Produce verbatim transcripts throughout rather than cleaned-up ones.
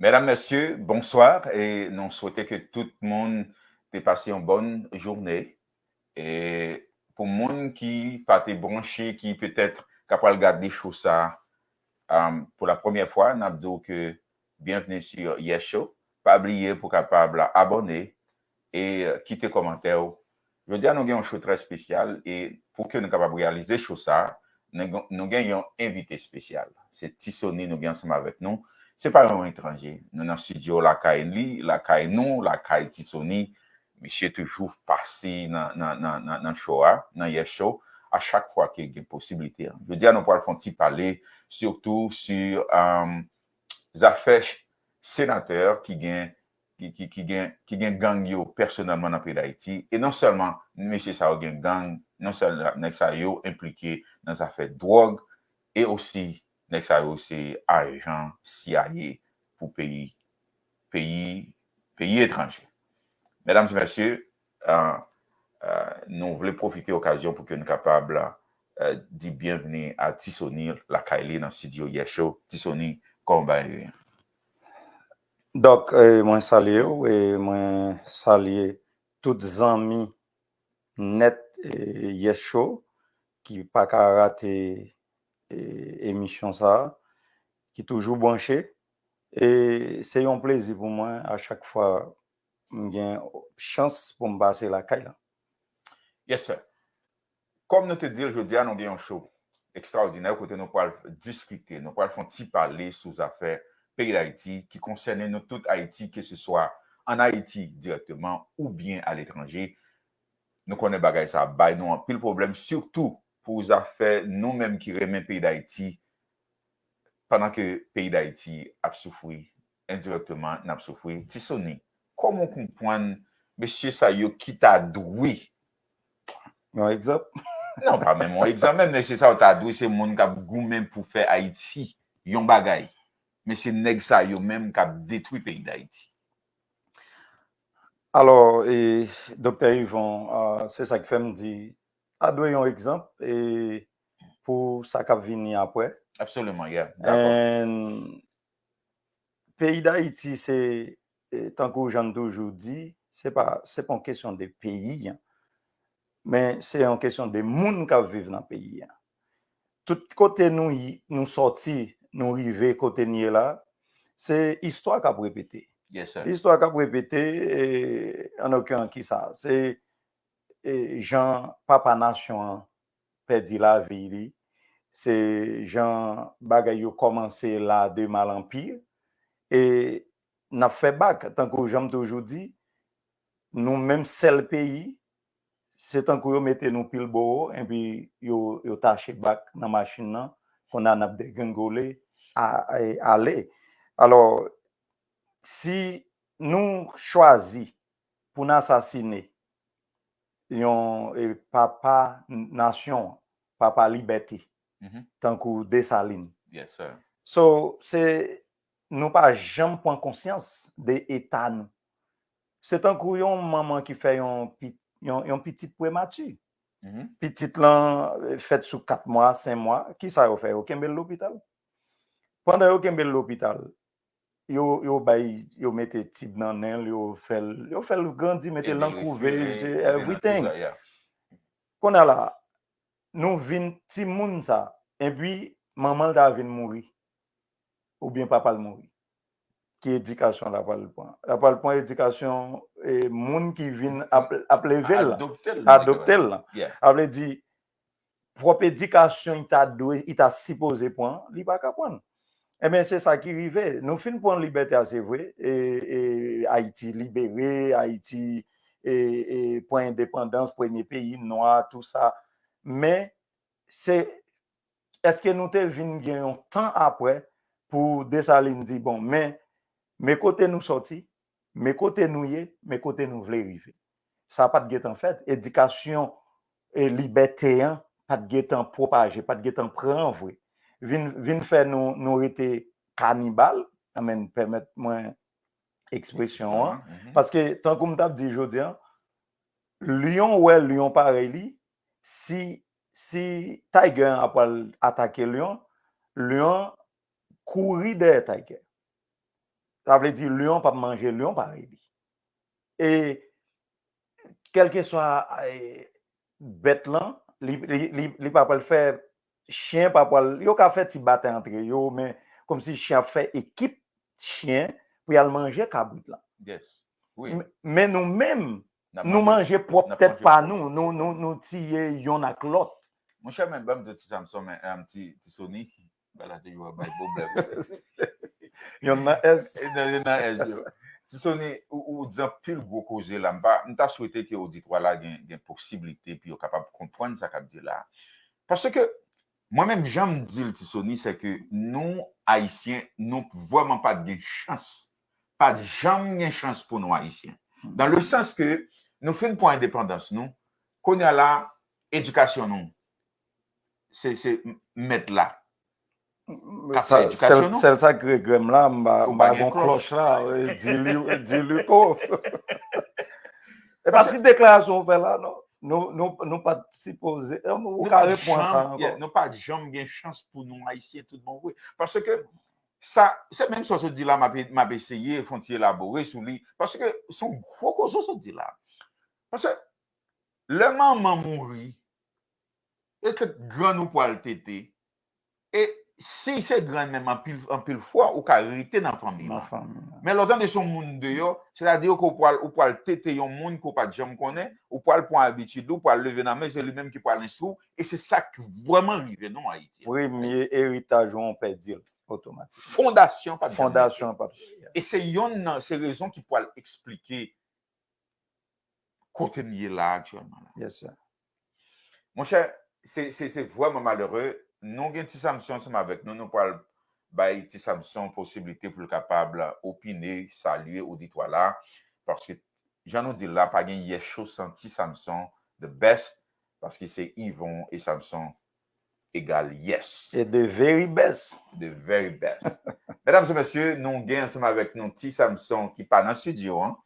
Medam, mesye, bonswa, e nou swete ke tout moun te pase yon bòn jounen. E pou moun ki pa te branche, ki petèt ka pral gade show sa, um, pou la premyè fwa, n ap di w ke byenvni sur Yes Show. Pa bliye pou kapab abòne e kite kòmantè w. Jodi a, nou gen yon show trè espesyal e pou ke nou kapab reyalize show sa, nou gen, nou gen yon envite espesyal. Se Ti Sony nou gen ansanm avèk nou. Se pa yon etranje. Nou nan studio lakay li, lakay nou, lakay Ti Sony. Misye toujou pase nan, nan, nan, nan, nan show a, nan Yes Show, a chak fwa ke gen posibilite an. Jodi a, nou pral fè yon ti pale, sitou sou, um, zafè senatè ki gen, ki, ki, ki gen, ki gen gang yo pèsonèlman nan peyi Dayiti. E non sèlman mesye sa yo gen gang, non sèlman nèg sa yo enplike nan zafè dwòg, e osi nèg sa yo se ajan C I A pou peyi, peyi, peyi etranje. Medam e mesye, uh, uh, nou vle pwofite okazyon pou ke nou kapab, uh, di byenvni a Ti Sony lakay li nan studio Yes Show. Ti Sony, kòman bagay yo ye? Dòk, eh, mwen salye w e mwen salye tout zanmi nèt, eh, Yes Show ki pa ka rate, eh, emisyon sa a, ki toujou branche. E se yon plezi pou mwen a chak fwa m gen chans pou m pase lakay la. Yes, sir. Kòm nou te di l, jodi a nou gen yon show ekstraòdinè kote nou pral diskite, nou pral fè yon ti pale sou zafè peyi Dayiti ki konsène nou tout Ayiti, ke se swa ann Ayiti dirèkteman oubyen aletranje. Nou konnen bagay sa ap bay nou anpil pwoblèm, sitou pou zafè nou menm ki renmen peyi Dayiti, pandan ke peyi Dayiti ap soufri, endirèkteman n ap soufri. Ti Sony, kòman w konprann mesye sa yo ki ta dwe Yon egzanp? Non, pa menm yon egzanp, menm mesye sa yo ta dwe se moun k ap goumen pou fè Ayiti yon bagay. Men se nèg sa yo menm k ap detwi peyi Dayiti. Alò, e, Doktè Yvon, ah, se sa k fè m di, ta dwe yon egzanp e pou sa k ap vini apre. Absolument, yeah. Dakò. And peyi Dayiti, se, e, tankou jan m toujou di, se pa, se pa yon kesyon de peyi an, men se yon kesyon de moun k ap viv nan peyi an. Tout kote nou, y- nou sòti, nou rive kote n ye la, se istwa k ap repete. Yes, sir. Istwa k ap repete, e, an okiran ki sa, se, e, jan papa nasyon an pèdi lavi li, se jan bagay yo kòmanse la de mal an pi, e n ap fè bak, tankou jan m toujou di, nou menm sèl peyi, se tankou yo mete nou pil boro, epi yo, yo tache bak nan machin nan, konnya n ap degrengole, a, a, ale. Alò, si nou chwazi pou n asasine yon, e, papa nasyon, papa libète, Mhm. tankou Desalin. Yes, sir. So, se, nou pa janm pran konsyans de eta nou. Se tankou yon manman ki fè yon, pi- yon, yon pitit premati. Mhm. Pitit lan, e, fèt sou kat mwa, senk mwa, kisa yo fè? Yo kenbe l lopital. Pandan yo kenbe l lopital, yo, yo bay, yo mete tib nan nen l, yo fè l, yo fè l grandi, mete l nan Ede l kouvej, respire, ede l nan tout everything. Sa, yeah. Konnya la, nou vin timoun sa, epi manman l ta vin mouri, oubyen papa l mouri. Ki edikasyon l ap pral pran? L ap pral pran edikasyon, e, moun ki vin ap, ap leve l, Adopte l. Adopte l lan. Yeah. Sa vle di, pwòp edikasyon li ta dwe, li ta sipoze pran, li pa ka pran. Ebyen, se sa ki rive. Nou fin pran libète a, se vre. E, e, Ayiti libere, Ayiti, e, e, pran endepandans, premye peyi nwa, tou sa. Men, se, èske nou te vin gen yon tan apre pou Desalin di, bon, men, men kote nou sòti, men kote nou ye, men kote nou vle rive? Sa pa t gentan fèt. Edikasyon, e, libète an pa t gentan pwopaje, pa t gentan pran vre. Vin, vin fè nou, nou rete kanibal, anmen, pèmèt mwen ekspresyon an. Mhm. Paske, tankou m t ap di jodi a, lyon wè lyon parèy li, si, si tiger an ap pral atake lyon, lyon kouri dèyè tiger. Sa vle di lyon p ap manje lyon parèy li. E kèlkeswa bèt lan, li pa pral fè, chen pa pral, yo ka fè ti batay antre yo, men kòmsi chen ap fè ekip chen pou y al manje kabrit lan. Men nou menm, nou manje pwòp tèt pa nou, nou tiye yonn ak lòt. Monchè, men ban m di w, Ti Samson, men ti Sony, bagay la toujou ap bay pwoblèm. Yonn nan S. Yonn nan S yo. Ti Sony, ou di anpil gwo koze la. M pa, m ta swete ke oditwa la gen, gen posiblite pou yo kapab konprann sa k ap di la. Paske mwen menm jan m di l, Ti Sony, se ke nou Ayisyen, nou vrèman pa t gen chans. Pa t janm gen chans pou nou Ayisyen. Dans le sens ke nou fin pran endepandans nou, kounye a la, edikasyon nou, se, se mèt la. Sèl sa k regrè m la, m pa gon klòch la. Di li, di li, oh! E pa ti deklarasyon w fè la, non. Nou, nou, nou pa t sipoze, ou ka repran sa ankò. Nou pa t janm gen chans pou nou Ayisyen tout bon vre. Paske sa, se menm sa w sot di la, m ap eseye fè yon ti elabore sou li. Paske se yon gwo koze w sot di la. Paske lè manman mouri, e se grann ou pral tete. E si se grann menm, anpil, anpil fwa, ou ka rete nan fanmi lan. Men lè w tande se yon moun deyò, sètadi ke ou pral, ou pral tete yon moun ke w pa t janm konnen, ou pral pran abitid li, ou pral leve nan men, se li menm ki pral enstwi w, e se sa k vrèman rive nou Ayiti. Premye eritaj ou pèdi l otomatik. Fondasyon pa t janm Fondasyon pa t. E se yonn nan, se rezon ki pral eksplike kote n ye la aktyèlman la. Yes, sir. Monchè, se, se, se vrèman malere. Nou gen Ti Samson ansanm avèk nou. Nou pral bay Ti Samson posiblite pou l kapab opine, salye oditwa la. Paske, jan nou di l la, pa gen Yes Show san Ti Samson, the best, paske se Yvon e Samson egal yes. E the very best. The very best. Medam e mesye, nou gen ansanm avèk nou Ti Samson ki pa nan estidyo an,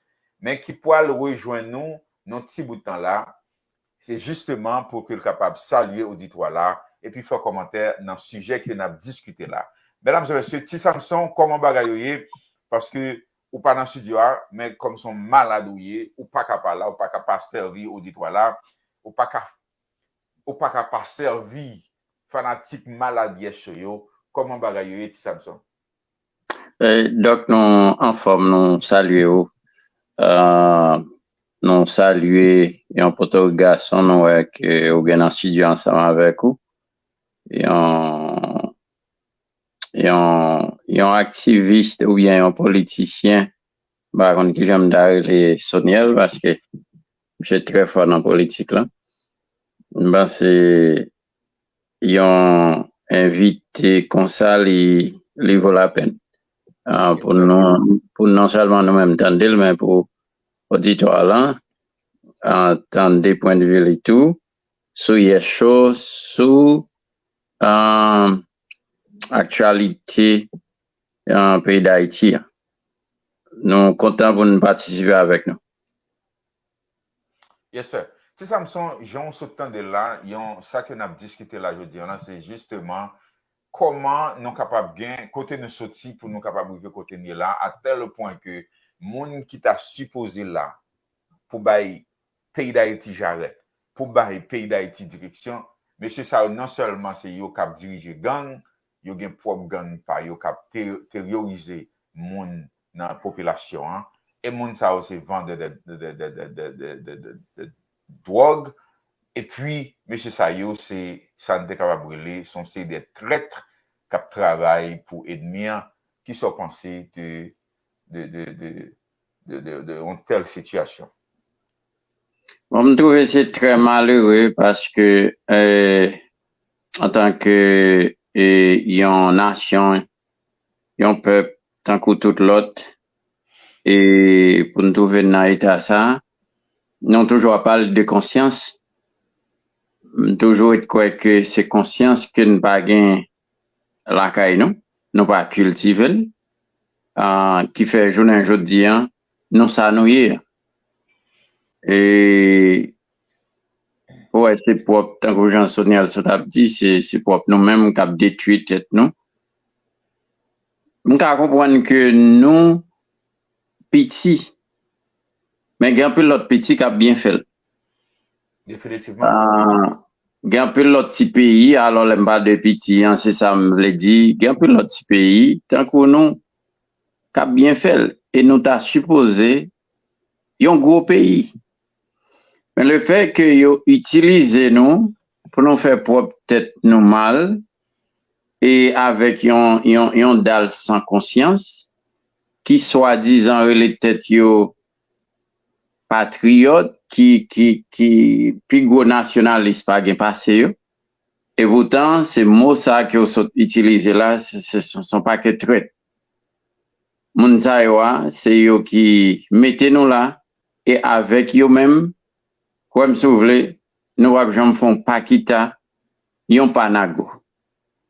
men ki pral rejwenn nou nan ti bout tan la. Se jisteman pou ke l kapab salye oditwa la epi fè kòmantè nan sijè ke n ap diskite la. Medam e mesye, Ti Samson, kòman bagay yo ye? Paske ou pa nan estidyo a, men kòm se yon malad ou ye, ou pa ka pa la, ou pa ka pa sèvi oditwa la, ou pa ka, ou pa ka pa sèvi fanatik malad Yes Show yo. Kòman bagay yo ye, Ti Samson? Dòk, nou anfòm, nou salye w. Nou salye yon Pòtorik gason nou wè ke ou gen nan estidyo ansanm avèk ou. Yon, yon, yon aktivis oubyen yon politisyen, m pa konn kijan m ta rele Soniel, paske misye trè fò nan politik la. M panse yon envite konsa, li, li vo lapèn. Ah, pou nou, pou non sèlman nou menm tande l, men pou oditwa lan, ah, tande pwendvi li tou, sou Yes Show, sou, ah, aktyalite, ah, peyi Dayiti a. Nou kontan pou nou patisipe avèk nou. Yes, sir. Ti Samson, jan w sot tande l la, yon, sa ke n ap diskite la jodi an la, se jisteman kòman nou kapab gen, kote nou soti pou nou kapab rive kote n ye la, a tèl pwen ke moun ki ta sipoze la pou bay peyi Dayiti jarèt, pou bay peyi Dayiti direksyon, mesye sa yo non sèlman se yo k ap dirije gang, yo gen pwòp gang pa yo k ap te-, teryorize moun nan popilasyon an. E moun sa yo se vandè de, de, de dwòg. Epi, mesye sa yo, se sa n te kapab rele, se yon seri de trèt k ap travay pou ènmi an. Kisa w panse de, de, de, de, de, de, de yon tèl sitiyasyon? Bon, m twouve se trè malere paske, eh, antanke, eh, yon nasyon, yon pèp tankou tout lòt, e pou n twouve n nan eta sa, nou toujou ap pale de konsyans. M toujou ret kwè ke se konsyans ke n pa gen lakay nou, nou pa kiltive l, ah, ki fè jounen jodi an, nou sa nou ye a. E ou wè, se pwòp, tankou jan Soniel sot ap di, se, se pwòp nou menm k ap detwi tèt nou. M ka konprann ke nou, piti. Men gen anpil lòt piti k ap byen fè l. Definitivman. Ah, gen anpil lòt ti peyi, alò lè m pale de piti an, se sa m vle di, gen anpil lòt ti peyi, tankou nou, k ap byen fè l. E nou ta sipoze yon gwo peyi. Men le fè ke yo itilize nou pou nou fè pwòp tèt nou mal, e avèk yon, yon, yon dal san konsyans, ki swadizan rele tèt yo patriyòt, ki, ki, ki pi gwo nasyonalis pa gen pase yo. E poutan, se mo sa ke yo sot itilize la, se, se, se, se yon pakèt trèt. Moun sa yo a, se yo ki mete nou la, e avèk yo menm, kwè m si w vle, nou p ap janm fè yon pa kita, yon pa nago.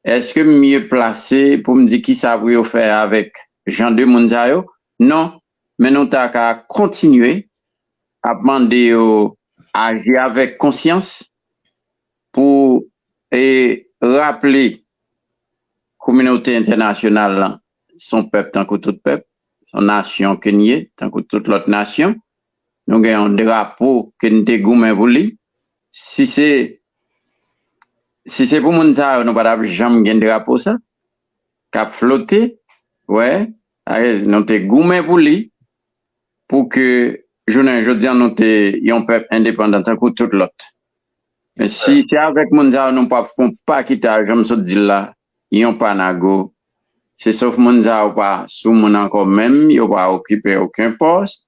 Èske m mye plase pou m di kisa pou yo fè avèk jan de moun sa yo? Non, men nou ta ka kontinye ap mande yo aji avèk konsyans pou, e, raple kominote entènasyonal lan, se yon pèp tankou tout pèp, se yon nasyon ke n ye, tankou tout lòt nasyon. Nou gen yon drapo ke n te goumen pou li. Si se, si se pou moun sa yo, nou pa t ap janm gen drapo sa, k ap flote, wè, nou te goumen pou li, pou ke jounen jodi an nou te yon pèp endepandan tankou tout lòt. Men si se avèk moun sa yo nou p ap fè yon pa kita, jan m sot di l la, yon pa nago, se sof moun sa yo pa sou moun ankò menm, yo pa okipe okenn pòs,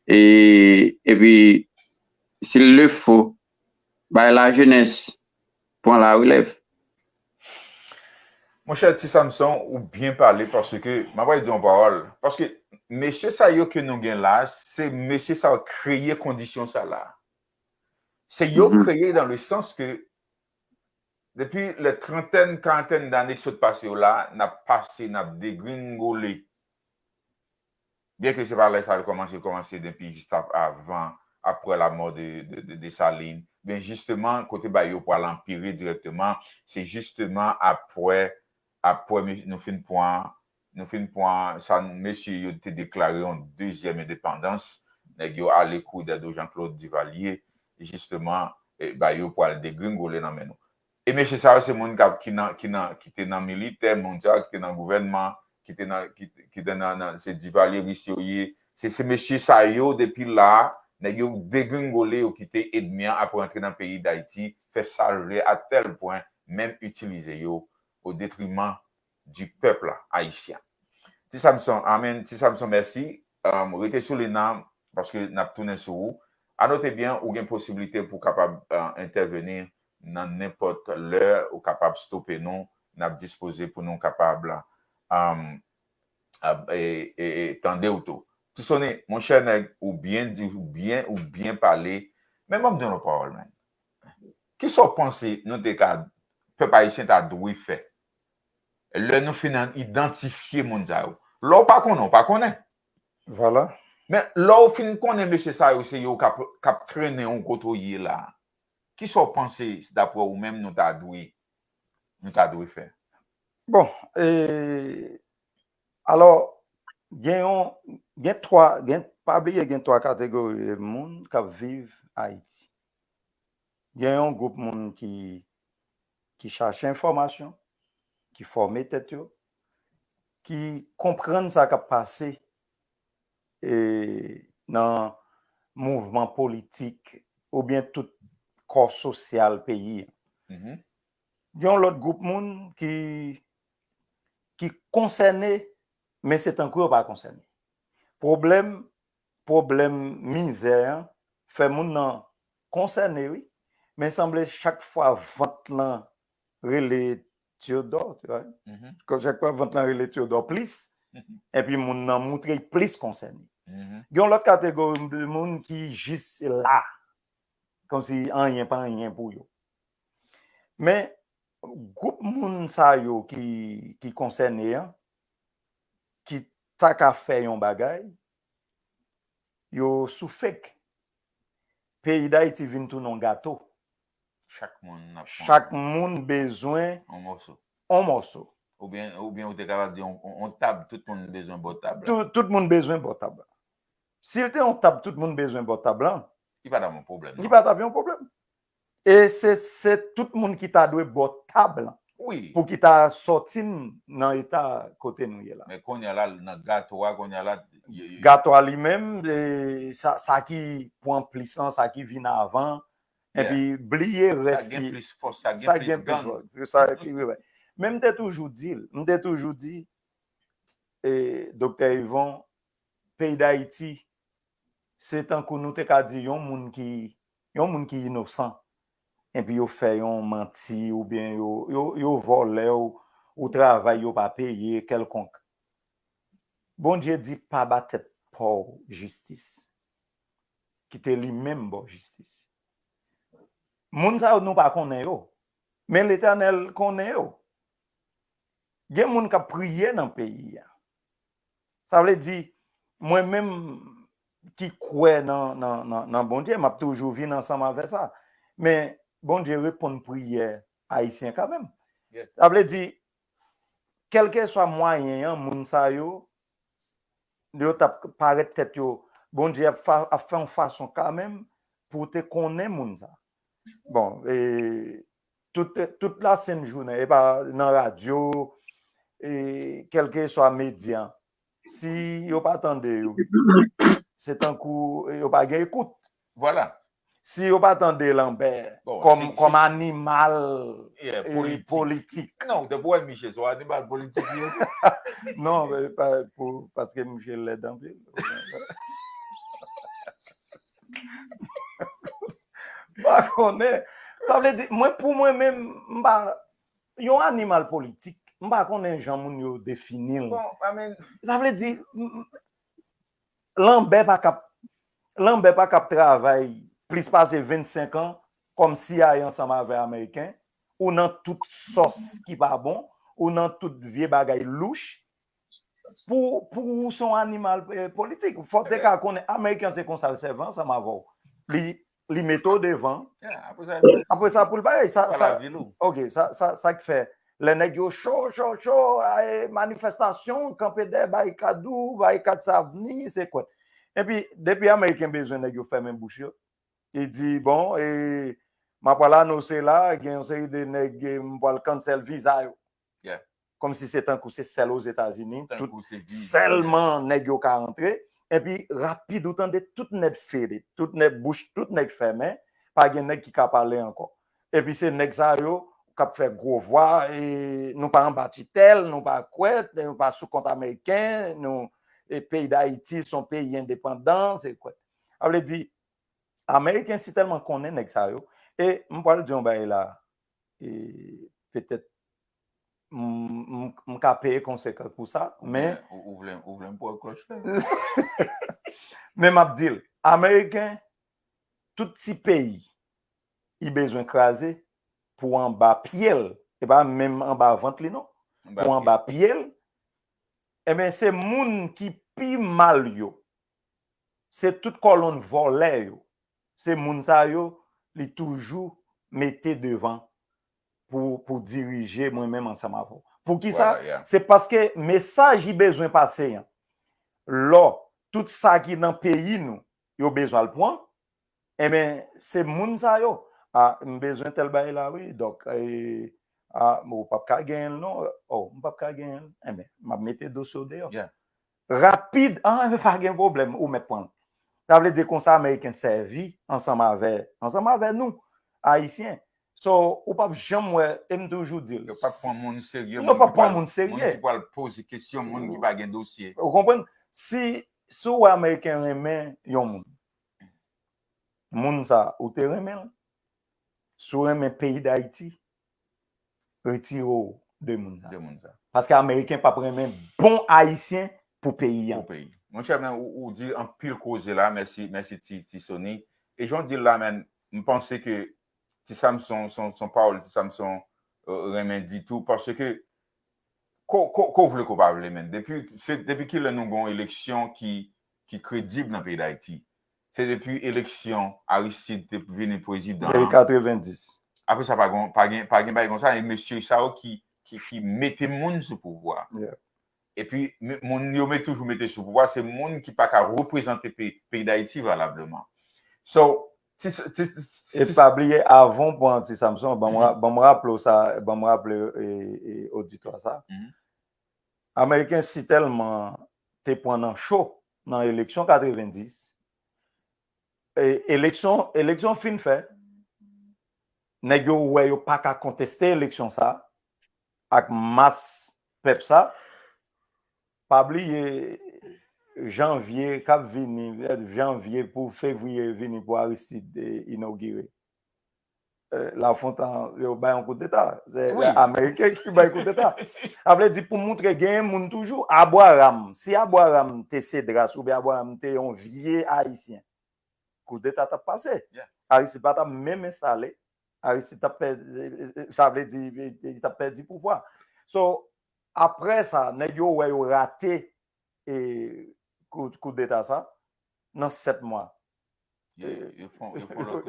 e, epi, s'il le faut, bay lajenès pran larelèv. Monchè Ti Samson, ou byen pale paske, m ap di yon pawòl, paske mesye sa yo ke nou gen la, se mesye sa yo kreye kondisyon sa la. Se yo kreye dans le sens que depi le trantèn, karantèn dane ki sot pase yo la, n ap pase, n ap degringole. Byen ke se pa lè sa l kòmanse, l kòmanse depi jis ap-, avan, aprè lamò de, de, de Desalin. Men jisteman, kote bagay yo pral anpire dirèkteman, se jisteman aprè, aprè nou fin pran, nou fin pran sa mesye yo te deklare yon dezyèm endepandans, nèg yo ale kou dèdo Jean-Claude Duvalier, jisteman, e, bagay yo pral degringole nan men nou. E mesye sa yo se moun k ap, ki nan, ki nan, ki te nan militè, moun sa yo ki te nan gouvènman, ki te nan, ki, ki te nan, nan, se divalyeris yo ye. Se, se mesye sa yo, depi la, nèg yo degringole, yo kite ènmi an ap rantre nan peyi Dayiti, fè sa l vle, a tèl pwen, menm itilize yo o detriman di pèp la, ayisyen. Ti Samson, amèn. Ti Samson, mèsi. Um, rete sou liy nan, paske n ap tounen sou ou. Anote byen, ou gen posiblite pou kapab, uh, entèveni nan nenpòt lè, ou kapab stope nou, n ap dispoze pou nou kapab, um, ap, e, e, e, tande w tou. Ti Sony, monchè nèg, ou byen di, ou byen, ou byen pale. Men ban m di w yon pawòl, men. Kisa w panse nou te ka, pèp ayisyen ta dwe fè? Lè nou fin idantifye moun sa yo. Lè w pa konnen, w pa konnen. Vwala. Men lè w fin konnen mesye sa yo, se yo k ap, k ap trennen w kote w ye la. Kisa w panse, daprè ou menm, nou ta dwe, nou ta dwe fè? Bon, e, alò, gen yon, gen twa, gen, pa bliye gen twa kategori de moun k ap viv Ayiti. Gen yon gwoup moun ki, ki chache enfòmasyon, ki fòme tèt yo, ki konprann sa k ap pase, e, nan mouvman politik oubyen tout kò sosyal peyi an. Mhm. Gen yon lòt gwoup moun ki, ki konsène, men se tankou yo pa konsène. Pwoblèm, pwoblèm mizè an fè moun nan konsène, wi. Men sanble chak fwa vant lan rele Theodore, tu vois. Mhm. Chak fwa vant lan rele Theodore plis, epi moun nan moutre plis konsène. Mhm. Gen yon lòt kategori de moun ki jis la, kòmsi anyen pa anyen pou yo. Men, gwoup moun sa yo ki, ki konsène an, ki ta ka fè yon bagay, yo sou fake. Peyi Dayiti vin tounen yon gato. Chak moun ap pran. Chak moun bezwen yon mòso. Yon mòso. Oubyen, oubyen ou te kapab di yon, yon tab, tout moun bezwen bò tab la. Tout, tout moun bezwen bò tab la. Si l te yon tab tout moun bezwen bò tab lan, Li pa t ap yon pwoblèm. Li pa t ap yon pwoblèm. E se se tout moun ki ta dwe bò tab lan Wi. Pou ki ta sòti n nan eta kote nou ye la. Men kounye a la, nan gato a, kounye a la, Gato a li menm, e, sa, sa ki pran plis lan, sa ki vin avan, epi bliye sa rès gen ki plis fòs, sa sa gen gen plis plis gang. Fòs. Sa ki wi, wi. Men m te toujou di l, m te toujou di, e, Doktè Yvon, peyi Dayiti, se tankou nou te ka di yon moun ki yon moun ki inosan, epi yo fè yon manti oubyen yo, yo, yo vòlè ou, ou travay yo pa peye kèlkonk. Bondye di pa ba tèt pa w jistis. Kite li menm ba w jistis. Moun sa yo nou pa konnen yo. Men Letènèl konnen yo. Gen moun k ap priye nan peyi a. Sa vle di, mwen menm ki kwè nan, nan, nan, nan Bondye, m ap toujou vin ansanm avè sa. Men Bondye reponn priyè ayisyen kanmenm. Yes. Sa vle di, kèlkeswa mwayen an, moun sa yo, yo t ap parèt tèt yo, Bondye ap, fa, ap fè yon fason kanmenm pou te konnen moun sa. Bon, e, tout, tout la sent jounen, e pa nan radyo, e, kèlkeswa medya, si yo pa tande yo, se tankou yo pa gen ekout. Vwala. Si yo pa tande Lanbè Bon, kòm si- kòm si- animal Yeah, e, politik. Politik. Non, ou te pou wè Miche, se yon animal politik li ye tou. Non, men pa- pou- paske Miche lèd anpil. M pa konnen. Sa vle di, mwen, pou mwen menm, m pa yon animal politik. M pa konnen jan moun yo defini l. Bon, I mean, Sa vle di, m- Lanbè pa k ap Lanbè pa k ap travay plis pase vennsenk an kòm C I A ansanm avè Ameriken, ou nan tout sòs ki pa bon, ou nan tout vye bagay louch, pou, pou ou se yon animal, eh, politik. Fò te ka konnen Ameriken se konsa l sèvi ansanm avè w. Li, li mete w devan, yeah, apre sa, apre sa pou l bagay. Sa, pa sa, lavi l ou. Ok, sa, sa, sa k fè lè nèg yo cho, cho, cho, ay, manifestasyon, kanpe dèyè barikad ou, barikad sa vni, se kwè. Epi, depi Ameriken bezwen nèg yo fèmen bouch yo, li di, bon, e, m ap pral anonse la, gen yon seri de nèg, e, m pral cancel viza yo. Yeah. Kòmsi se tankou se sèl Ozetazini, tout Tankou se di- sèlman nèg yo ka rantre. Epi, rapid, ou tande tout nèg fede, tout nèg bouch, tout nèg fèmen, pa gen nèg ki ka pale ankò. Epi se nèg sa yo k ap fè gwo vwa, e nou pa anba titèl, nou pa kwè, nou pa sou kont ameriken, nou, e peyi Dayiti se yon peyi endepandan, se kwè. Sa vle di, Ameriken si tèlman konnen nèg sa yo, e m pral di yon bagay la, e petèt m, m, m ka peye konsekans pou sa, men Ou, ou vle, ou vle m pran klòch la? Men m ap di l, Ameriken, tout ti peyi, li bezwen kraze pou anba pye l. E pa menm anba vant li, non. Pou anba pye l. Ebyen, se moun ki pi mal yo. Se tout kòlonn vòlè yo. Se moun sa yo, li toujou mete devan pou, pou dirije mwen menm ansanm avè w. Pou ki sa? Vwala, yeah. Se paske mesaj li bezwen pase an. Lò, tout sa ki nan peyi nou, yo bezwen al pran, enben, se moun sa yo. A, m bezwen tèl bagay la, wi. Donk, e, a, ou p ap ka genyen l, non. O, m p ap ka genyen l. Enben, m ap mete dosye w deyò. Yeah. Rapid, a, pa gen pwoblèm, ou mèt pran l. Sa vle di konsa, Ameriken sèvi ansanm avè, ansanm avè nou, Ayisyen. So, ou p ap janm wè, e m toujou di l. Yo p ap pran moun serye. Yo p ap pran moun serye. Moun ki pral poze kesyon, moun ki pa gen dosye. Ou konprann? Si, si w wè Ameriken renmen yon moun, moun sa, ou te renmen l. Si w renmen peyi Dayiti, retire w de moun sa. De moun sa. Paske Ameriken p ap renmen bon Ayisyen pou peyi an. Pou peyi. Monchè, men ou, ou di anpil koze la. Mèsi, mèsi Ti, Ti Sony. E jan w di l la, men, m panse ke Ti Samson, son, son pawòl, Ti Samson, euh, renmen di tou, paske ko, ko, ko vle, ko pa vle, men. Depi, se, depi kilè nou gon eleksyon ki, ki kredib nan peyi Dayiti? Se depi eleksyon Aristide te vini prezidan. Depi katrevenndis. Apre sa, pa gon, pa gen, pa gen bagay konsa, e mesye sa yo ki, ki, ki mete moun sou pouvwa. Yeah. Epi, moun yo met toujou mete sou pouvwa, se moun ki pa ka reprezante peyi Dayiti valableman. So, ti, ti, e pa bliye, avan w pran Ti Samson, ban m raple w sa, ban m raple oditwa sa. Ameriken si tèlman te pran nan cho nan eleksyon katrevendis, eleksyon, eleksyon fin fè, nèg yo wè yo pa ka konteste eleksyon sa ak mas pèp sa. Pa bliye, janvye k ap vini, janvye pou fevriye vini pou Aristide inogire. Lafontan, yo bay yon koudeta. Se Ameriken ki bay koudeta. Sa vle di, pou moutre genyen moun toujou. Abraham, si Abraham te Cédras oubyen Abraham te yon vye Ayisyen, koudeta t ap pase. Aristide pa t ap menm enstale. Aristide t ap pèdi, sa vle di, li t ap pèdi pouvwa. So, apre sa, nèg yo wè yo rate e, kou, koudeta sa nan sèt mwa. Yo fè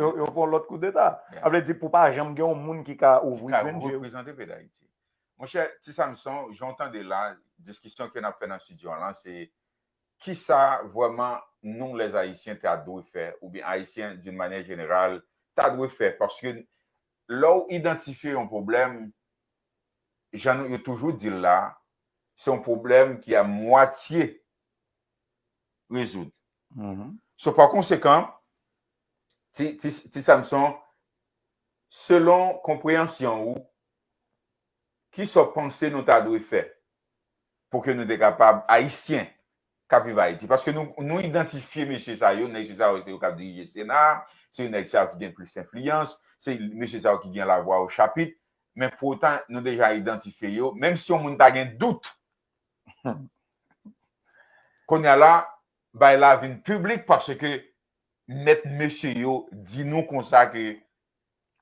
yon lòt koudeta. Sa vle di pou pa janm gen yon moun ki ka ouvri grenn je. Ki ka reprezante peyi Dayiti. Monchè, Ti Samson, jan w tande la, diskisyon ke n ap fè nan estidyo an lan, se kisa vrèman nou, les Haïtiens, ta dwe fè, oubyen Ayisyen, d'une manière générale, ta dwe fè. Paske lè w idantifye yon pwoblèm, jan yo toujou di l la, se yon pwoblèm ki a mwatye rezoud. So, pa konsekan, Ti, Ti, Ti Samson, selon konpreyansyon ou, kisa w panse nou ta dwe fè pou ke nou te kapab, Ayisyen k ap viv Ayiti? Paske nou, nou idantifye mesye sa yo, nèg sa yo, se yo k ap dirije Sena, se nèg sa yo ki gen plis enfliyans, se mesye sa yo ki gen lavwa o chapit, men pou otan, nou deja idantifye yo, menm si yon moun ta gen dout, kounye a la, bagay la vin piblik paske mèt mesye yo di nou konsa ke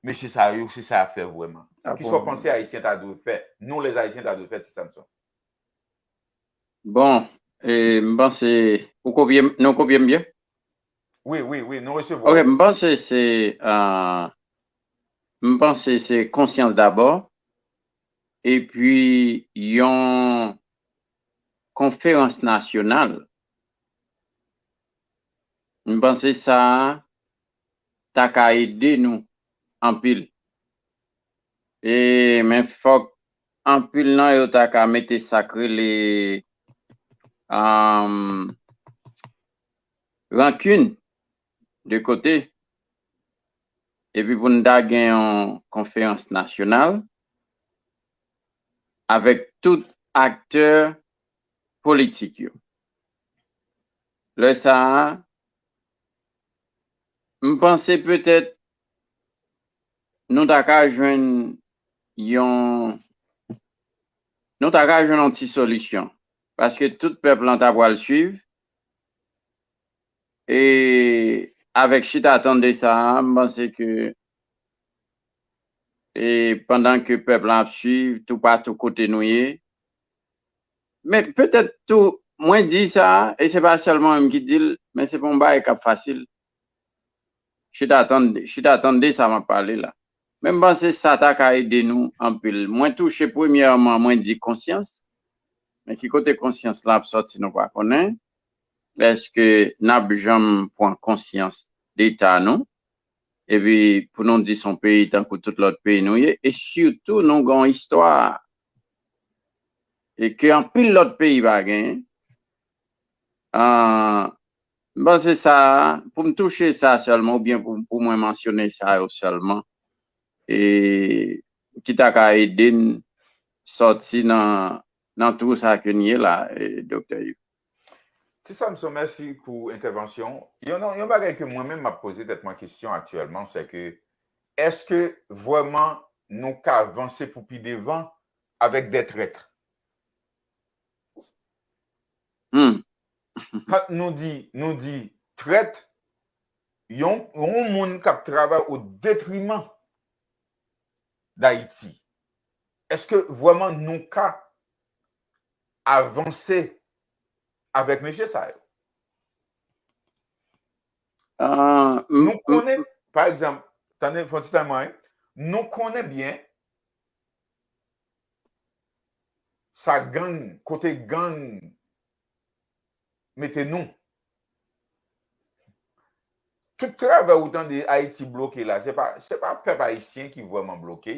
mesye sa yo, se sa y ap fè vrèman. Kisa w panse Ayisyen ta dwe fè, nou, les Haïtiens, ta dwe fè, Ti Samson? Bon, e, m panse, ou kopye m, nou kopye m byen? Wi, wi, wi, nou resevwa w. Ok, m panse se, ah, m panse se konsyans dabò, epi yon konferans nasyonal. M panse sa a ta ka ede nou anpil. E, men fòk anpil nan yo ta ka mete sa k rele, um, rankin de kote. Epi pou n ta gen yon konferans nasyonal avèk tout aktè politik yo. Lè sa a, m panse petèt nou ta ka jwenn yon, nou ta ka jwenn yon ti solisyon. Paske tout pèp lan ta pral swiv. E avèk chita tande sa a, m panse ke, e pandan ke pèp lan ap swiv toupatou kote nou ye, men petèt tou, mwen di sa, e se pa sèlman mwen menm ki di l, men se pa yon bagay k ap fasil. Chita tande, chita tande sa m ap pale la. Men m panse sa ta ka ede nou anpil. Mwen touche premyèman, mwen di konsyans. Men ki kote konsyans lan ap sòti, nou pa konnen. Èske n ap janm pran konsyans de eta nou? Epi pou nou di se yon peyi tankou tout lòt peyi nou ye, e sitou nou gen yon istwa e ke anpil lòt peyi pa genyen. Ah, m panse sa, pou m touche sa sèlman, oubyen pou, pou mwen mansyone sa yo sèlman, e ki ta ka ede n sòti nan, nan twou sa ke n ye la, e, Doktè Yves. Ti Samson, mèsi pou entèvansyon w. Yon, yon bagay ke mwen menm m ap poze tèt mwen kesyon aktyèlman, se ke èske vrèman nou ka vanse pou pi devan avèk de trèt? Hmm. Kan nou di, nou di trèt, yon, yon moun k ap travay o detriman Dayiti. Èske vrèman nou ka avanse avèk mesye sa yo? Ah, m- Nou konnen, pa egzanp, tande, fon ti tan mwen, nou konnen byen, sa gang, kote gang mete nou. Tout travè ou tande Ayiti bloke la, se pa, se pa pèp ayisyen ki vrèman bloke.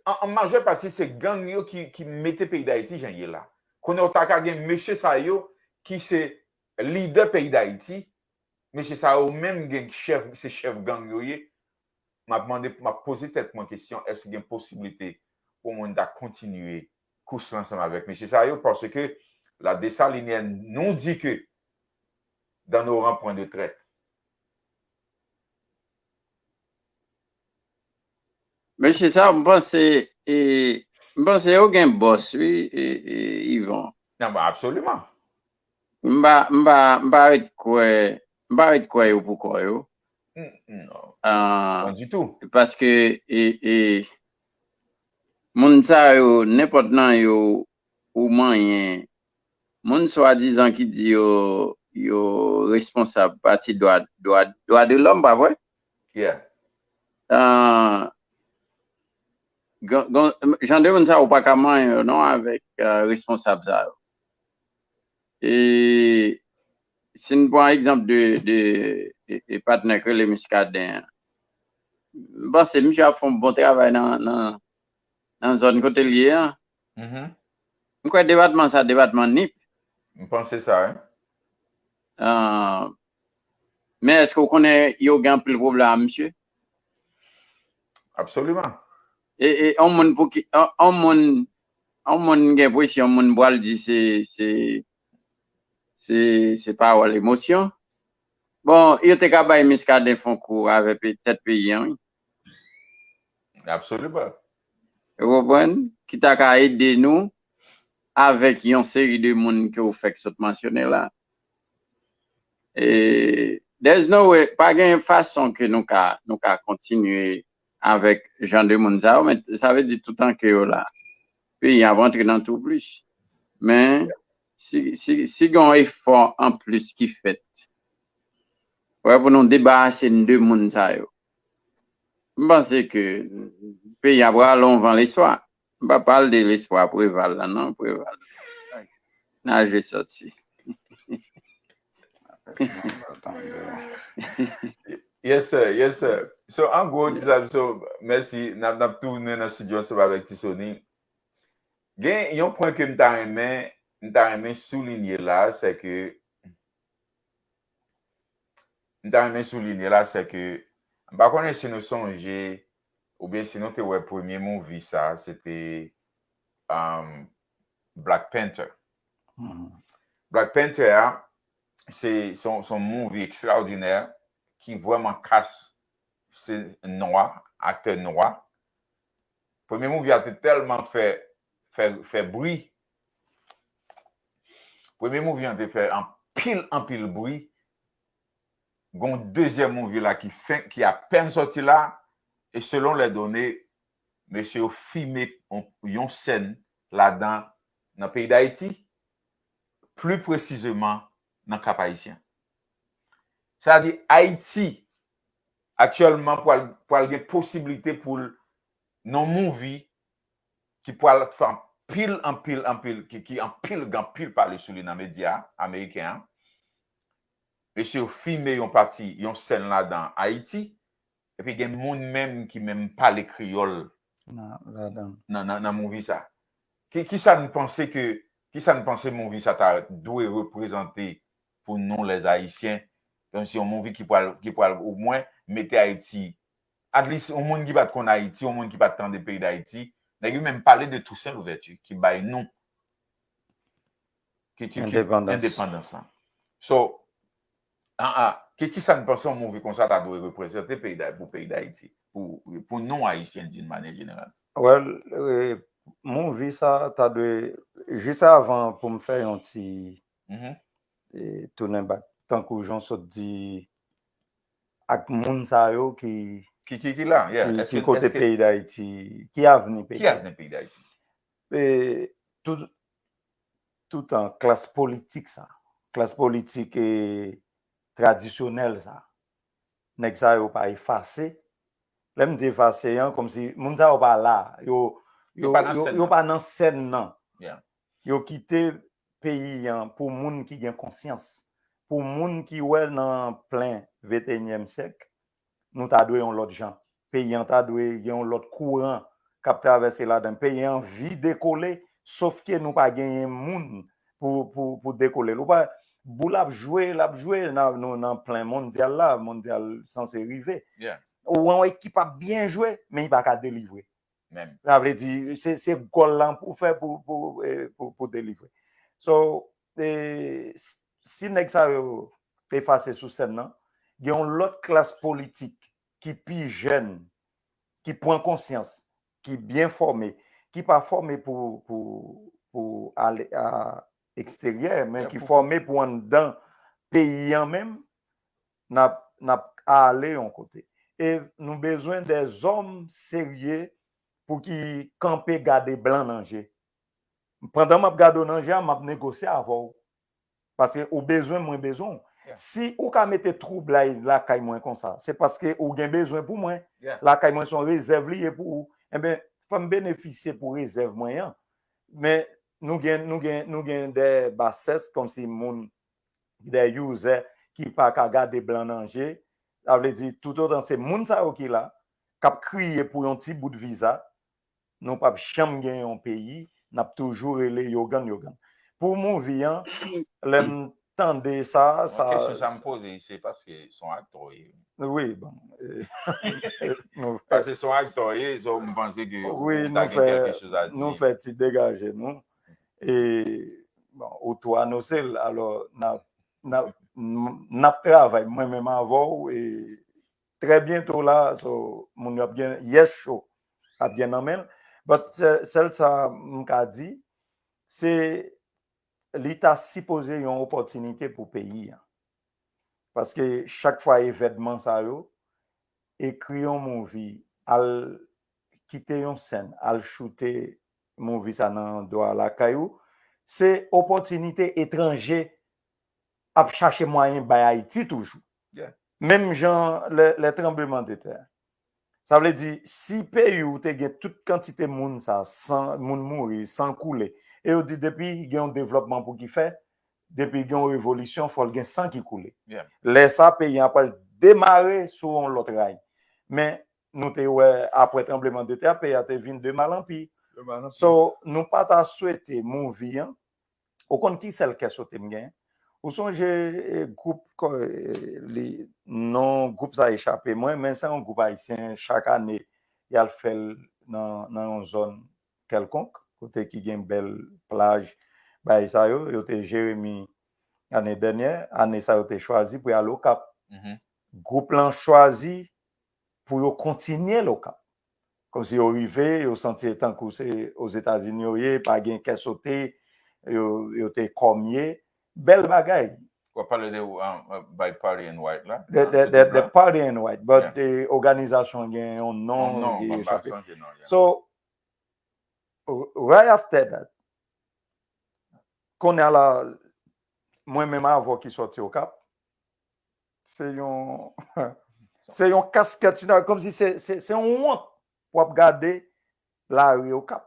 An, an majè pati, se gang yo ki, ki mete peyi Dayiti jan l ye la. Kounye a, w ta ka gen mesye sa yo ki se lidè peyi Dayiti, mesye sa yo menm gen chèf, se chèf gang yo ye. M ap mande, m ap poze tèt mwen kesyon, èske gen posiblite pou moun ta kontinye kous la ansanm avèk mesye sa yo? Paske la Dessalinienne nous dit que dans nos rangs, point de traite. Mesye sa, m panse, e, m panse yo gen bòs, wi, e, e, Yvon. Non, absoliman. M pa, m pa, m pa ret kwè, m pa ret kwè yo pou kò yo. Non, pas du tout. Paske, e, e, moun sa yo, nenpòt nan yo, ou manyen, moun swadizan ki di yo, yo responsab pati dwa, dwa, dwa de lòm, pa vre? Yeah. Ah, jan de moun sa yo pa ka manyen yo non avèk ah, responsab sa yo. E si n pran egzanp de, de, de, de patnè k rele Muscadin an, m panse misye ap fè yon bon travay nan, nan, nan zòn kote l ye an. M kwè depatman sa, depatman Nip. M panse sa, wi. Ah, men èske w konnen yo gen anpil pwoblèm a misye? Absoliman. E, e yon moun pou ki, yon, yon moun, yon moun gen presyon, yon moun pral di se, se, se, se pawòl emosyon. Bon, yo te ka bay Muscadin fon kou avè pe, tèt peyi an, wi. Absoliman. Ou konprann? Ki ta ka ede nou avèk yon seri de moun ke w fèk sot mansyone la. E, there's no way, pa gen fason ke nou ka, nou ka kontinye avèk jan de moun sa yo, men sa vle di toutan ke yo la, peyi a ap antre nan tou plis. Men, si, si, si gen yon efò anplis ki fèt, wè, pou nou debarase n de moun sa yo, m panse ke peyi a pral yon van lespwa. M pa pale de lespwa Preval la, non, Preval. Naje sòti. Yes, sir. Yes, sir. So, an gwo, Ti Sam, so, mèsi. N ap, n ap tounen nan estidyo ansanm avèk Ti Sony. Gen yon pwen ke m ta renmen, m ta renmen soulinye la, se ke, m ta renmen soulinye la, se ke, m pa konnen si nou sonje, oubyen si nou te wè premye movie sa, se te, um, Black Panther. Black Panther a, se, se yon, se yon movie ekstraòdinè ki vrèman kast se nwa, aktè nwa. Premye movie a te tèlman fè, fè, fè bri. Premye movie an te fè anpil, anpil bri. Gon dezyèm movie la ki fenk, ki apèn sòti la, e selon les données, mesye yo filme yon, yon sèn ladan nan peyi Dayiti, pli presizeman nan Kap Ayisyen. Sa di Ayiti aktyèlman pral, pral gen posiblite pou l nan movie ki pral fè anpil, anpil, anpil, ki, ki anpil, gen anpil pale sou li nan medya ameriken an. Mesye yo filme yon pati, yon sèn ladan Ayiti, epi gen moun menm ki menm pale kreyòl nan, ladan. nan, nan, nan movie sa. Ki, ki sa n panse ke, ki sa n panse movie sa ta dwe reprezante pou nou, les Haïtiens? Kòmsi yon movie ki pral, ki pral omwen mete Ayiti, at least, yon moun ki pa t konn Ayiti, yon moun ki pa t tande peyi Dayiti, nèg yo menm pale de Toussaint Louverture, ki bay nou, ki, ki, ki, Endepandans. Endepandans lan. So, ah, ah, ki, ki sa n panse yon movie konsa ta dwe reprezante peyi Dayiti, pou peyi Dayiti, pou, pou nou Ayisyen d'une manière générale? Well, eh, movie sa ta dwe, jis avan pou m fè yon ti Mhm. eh, tounen bak, tankou jan w sot di, ak moun sa yo ki, Ki, ki, ki la? Yeah. ki, Èske, ki kote èske, peyi Dayiti, ki avni peyi ki avni peyi Dayiti? E tout, toutan klas politik sa, klas politik e tradisyonèl sa, nèg sa yo pa efase, Lè m di efase an, kòmsi moun sa yo pa la, yo, Yo yo, pa nan yo, sèn yo nan. pa nan sèn nan. Yeah. Yo kite peyi an pou moun ki gen konsyans, pou moun ki wè nan plen venteyinyèm syèk, nou ta dwe yon lòt jan. Peyi an ta dwe gen yon lòt kouran k ap travèse ladan. Peyi an anvi dekole, sof ke nou pa genyen moun pou, pou, pou dekole l. Ou pa, boul ap jwe, l ap jwe nan, nou nan plen mondyal la, mondyal sanse rive. Yeah. Ou wè yon ekip ap byen jwe, men li pa ka delivre. Menm. Sa vle di, se, se gòl lan pou fè pou, pou, eh, pou, pou delivre. So, eh, s- si nèg sa yo efase sou sèn nan, gen yon lòt klas politik ki pi jèn, ki pran konsyans, ki byen fòme, ki pa fòme pou, pou, pou ale a eksteryè, men Yeah, ki pou- fòme pou anndan peyi an menm, n ap, n ap ale yon kote. E nou bezwen dè zòm serye pou ki kanpe gade blan nan je. Pandan m ap gade w nan je a, m ap negosye avè w. Paske ou bezwen, mwen bezwen w. Yeah. Si ou ka mete twoublay lakay mwen konsa, se paske ou gen bezwen pou mwen. Yeah. Lakay mwen se yon rezèv li ye pou ou. Enben, fò m benefisye pou rezèv mwen an. Men nou gen, nou gen, nou gen dè basès kòmsi moun, dè user ki pa ka gade blan nan je. Sa vle di, toutotan se moun sa yo ki la, k ap kriye pou yon ti bout viza, nou p ap janm gen yon peyi, n ap toujou rele Yogann, Yogann. Pou Movie an, lè m tande sa, Sa sa kesyon sa m poze, se paske se yon aktè w ye. Wi, bon. Eh, nou fè, Paske se yon aktè w ye, so m panse ke wi, ou ta nou gen fè, kèlke choz a di. nou fè ti degaje nou. E, bon, ou tou anonse l, alò, n ap, n ap, n ap travay, mwen menm avè w, e trè byento la, so, moun yo ap gen, yes show ap gen nan men l. But sèl, sèl sa m ka di, se li ta sipoze yon opòtinite pou peyi an. Paske chak fwa evènman sa yo, ekri yon movie, al kite yon sèn, al choute movie sa nan dwa lakay ou, se opòtinite etranje ap chache mwayen bay Ayiti toujou. Yeah. Menm jan lè, lè tranbleman de tè. Sa vle di, si peyi w te gen tout kantite moun sa, san, moun mouri, san koule, e yo di depi gen yon devlòpman pou ki fè, depi gen yon revolisyon, fò l gen san ki koule. Yeah. Lè sa, peyi an pral demare sou yon lòt ray. Men nou te wè, apre tranbleman de tè, peyi a te vin de mal an pi. So, nou pa ta swete Movie an. Ou konn ki sèl kè sote m gen? Ou sonje, eh, gwoup, kò, eh, li, non gwoup sa echape mwen, men se yon gwoup ayisyen, chak ane, y al fè l nan, nan yon zòn kèlkonk, kote ki gen bèl plaj, bagay sa yo, yo te Jeremi ane dènyè, ane sa yo te chwazi pou y al Okap. Mhm. Gwoup lan chwazi pou yo kontinye l Okap. Kòmsi yo rive, yo santi tankou se Ozetazini yo ye, pa gen kè sote, yo, yo te kòmye. Bèl bagay. W ap pale de uh, uh, by Party in White la? The, Ah, the, se the, gwoup the la? Party in White, but the òganizasyon gen yon Non, non non, ki mwen pa echape. Sonje non, yeah. So, right after that, kounye a la, mwen menm avè w ki sòti Okap, se yon, se yon kaskèt, kòmsi se, se, se yon wont pou ap gade lari Okap.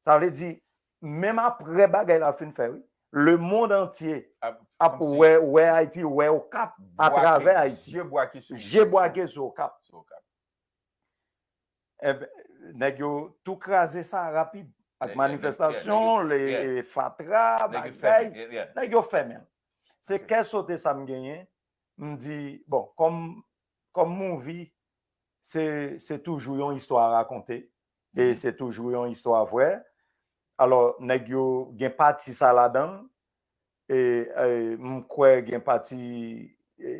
Sa vle di, menm apre bagay la fin fè, wi, le monde entier Ap, ap kòmsi wè, wè Ayiti, wè Okap atravè Ayiti. Je bwake sou Je bwake sou Okap. Sou Okap. Enben, nèg yo tou kraze sa rapid. Ak Nèg, manifestasyon, nèg, le, yeah. e, fatra, Nèg yo bagay, fèmen, yeah, yeah. Nèg yo fèmen. Se Ok. Kè sote sa m genyen, m di, bon, kòm, kòm Movie, se, se toujou yon istwa rakonte, e Mhm. se toujou yon istwa vrè. Alò, nèg yo gen pati sa ladan l, e, e, m kwè gen pati, e,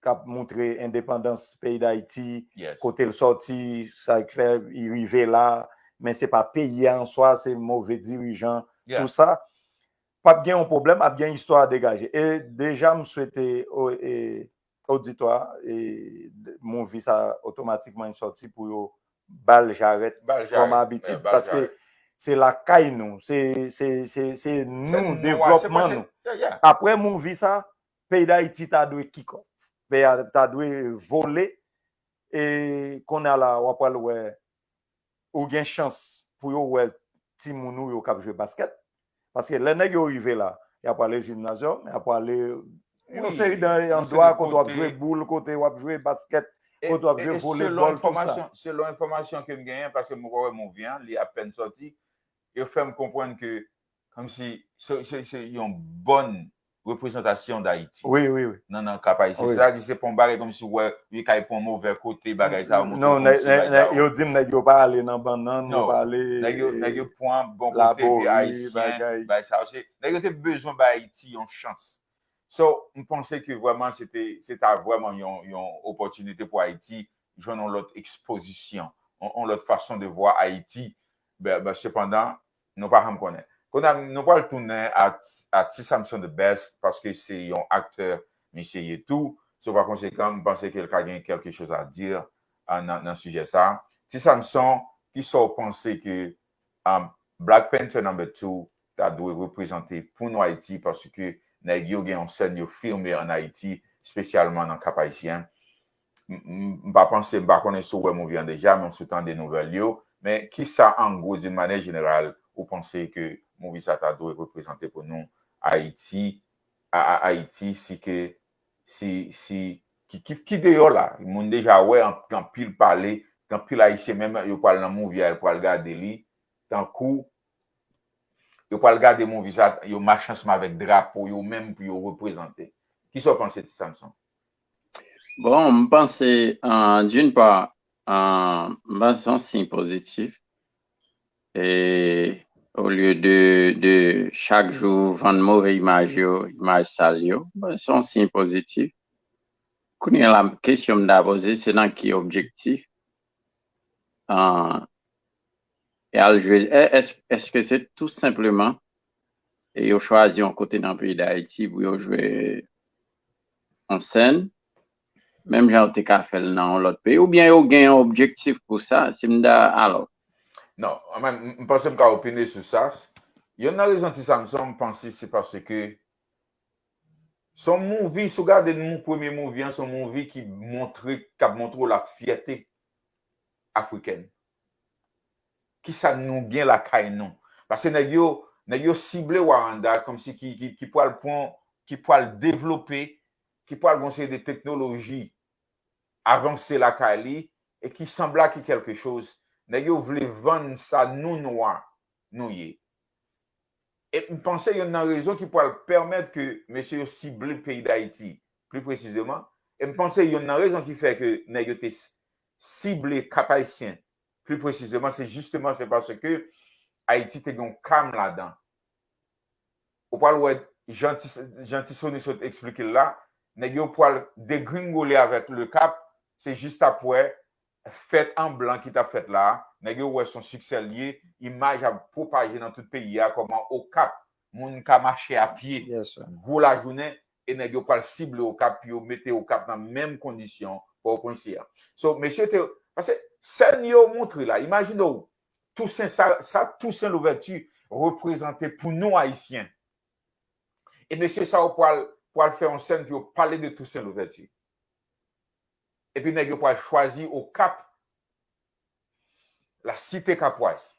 k ap moutre endepandans peyi Dayiti, Yes. kote l sòti, sa k fè li rive la, men se pa peyi a an swa, se move dirijan, Yeah. tou sa. P ap gen yon pwoblèm, ap gen istwa a degaje. E deja, m swete o, e, oditwa, e, Movie sa otomatikman sòti pou yo ba l jarèt Ba l kòm jarèt, abitid, yeah, ba l paske jarèt. se lakay nou, se, se, se, se Se nou, nou a, se devlòpman pa se- nou. Yeah, yeah. Apre Movie sa, peyi Dayiti ta dwe kick off. Peyi a ta dwe vole, e kounye a la, w ap pral wè, ou gen chans pou yo wè timoun ou yo k ap jwe baskèt. Paske lè nèg yo rive la, y ap prale jimnazyòm, y ap prale yon seri de andwa kote w ap jwe boul, kote w ap jwe baskèt, kote w ap jwe volebòl, tout sa. Selon enfòmasyon ke m genyen, paske m poko wè movie an, li apèn sòti, yo fè m konprann ke kòmsi se yon bòn reprezantasyon Dayiti. Wi, wi, wi. Nan, nan Kap Ayisyen. Sètadi se pa yon bagay kòmsi w wè, li kay pran movè kote, bagay sa yo montre kòmsi bagay sa yo. Yo di m nèg yo pa ale nan bannann, yo pa ale. Nèg yo pran bon kote, epi Ayisyen, bagay sa yo. Nèg yo te bezwen bay Ayiti yon chans. So, m panse ke vrèman se te, se ta vrèman yon, yon opòtinite pou Ayiti jwenn yon lòt ekspozisyon, yon, yon lòt fason de vwa Ayiti. Sepandan, nou pa janm konnen. Kounye a, nou pral tounen a, a Ti Samson the Best, paske se yon aktè misye ye tou. So, pa konsekan, m panse ke l ka gen quelque chose à dire nan, nan sijè sa. Ti Samson, kisa w panse ke Black Panther number two ta dwe reprezante pou nou Ayiti, paske nèg yo gen yon sèn yo filme an Ayiti, espesyalman nan Kap Ayisyen. M pa panse, m pa konnen si w wè movie an deja, men w sot tande nouvèl yo. Men kisa, an gwo, d'une manière générale, ou panse ke movie sa ta dwe reprezante pou nou Ayiti, a, a, Ayiti, si ke, si, si, ki, ki, ki deyò la? Moun deja wè, anpil pale, anpil Ayisyen menm, yo pral nan movie a, yo pral gade li, tankou, yo pral gade movie sa, yo mache ansanm avèk drapo yo menm pou yo reprezante. Kisa w panse, Ti Samson? Bon, m panse, d'une part, m panse se yon siy pozitif. E olye de, de chak jou vann move imaj yo, imaj sal yo, m panse se yon siy pozitif. Kounye a la, kesyon m ta poze, se nan ki objektif y al jwe? Èske se tou senpleman e yo chwazi yon kote nan peyi Dayiti pou yo jwe yon sèn, menm jan yo te ka fè l nan yon lòt peyi, oubyen yo gen yon objektif pou sa, si m ta, alò. Non, mwen, m panse m ka opine sou sa. Youn nan rezon Ti Samson, m panse se paske se yon movie, si w gade premye movie an, se yon movie ki montre, k ap montre w lafyète afrikèn. Kisa nou gen lakay nou? Paske nèg yo, nèg yo sible Rwanda kòmsi ki, ki, ki pral pran, ki pral devlope, ki pral gen yon seri de teknoloji avanse lakay li, e ki sanble ki quelque chose. Nèg yo vle vann sa nou nwa nou ye. E m panse youn nan rezon ki pral pèmèt ke mesye yo sible peyi Dayiti, pli presizeman, e m panse youn nan rezon ki fè ke nèg yo te sible Kap Ayisyen, pli presizeman, se jisteman, se paske Ayiti te gen yon kam ladan. Ou pral wè, jan Ti, jan Ti Sony sot eksplike l la, nèg yo pral degringole avèk Le Cap, se jis apre fèt an blan ki t ap fèt la, nèg yo wè se yon siksè l ye, imaj ap pwopaje nan tout peyi a, kòman Okap, moun ka mache a pye, gwo lajounen, e nèg yo pral sible Okap pou yo mete Okap nan menm kondisyon Pòtoprens ye a. So, mesye te, paske sèn yo montre la, imajine w, Tousen, sa, sa Tousen Louvèti reprezante pou nou Ayisyen. E mesye sa yo pral, pral fè yon sèn pou yo pale de Tousen Louvèti. Epi nèg yo pral chwazi Okap, la cité capoise.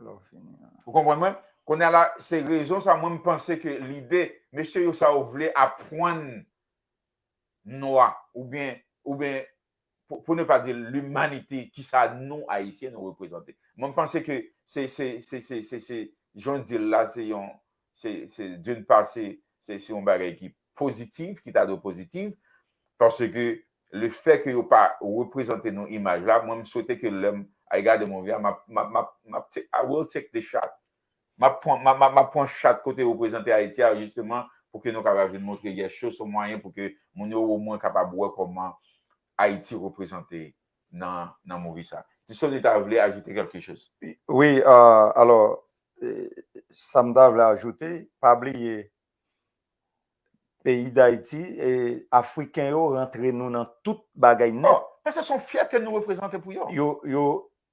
Ou konprann mwen? Kounye a la, se rezon sa mwen m panse ke lide, mesye yo sa yo vle aprann nwa, oubyen, oubyen, pou, pou ne pa di limanite, kisa nou, Ayisyen, nou reprezante. Mwen, m panse ke se, se, se, se, se, se, jan w di l la, se yon, se, se, d'une part, se, se, se yon bagay ki pozitif, ki ta dwe pozitif, paske le fè ke yo pa reprezante nou imaj la, mwen, m swete ke lè m ay gade movie a, m ap, m ap, m ap, m ap take, I will take the shot. M ap pran, m ap, m ap, m ap pran chat kote yo prezante Ayiti a, jisteman, pou ke nou kapab vin montre, yes, show se yon mwayen pou ke moun yo omwen kapab wè kòman Ayiti reprezante nan, nan movie sa. Ti Sony ta vle ajoute quelque chose? Wi, euh, alò, euh, sa m ta vle ajoute, pa bliye, peyi Dayiti, e Afriken yo rantre nou nan tout bagay nèt. Oh, paske se yon fyète nou reprezante pou yo. Yo, yo,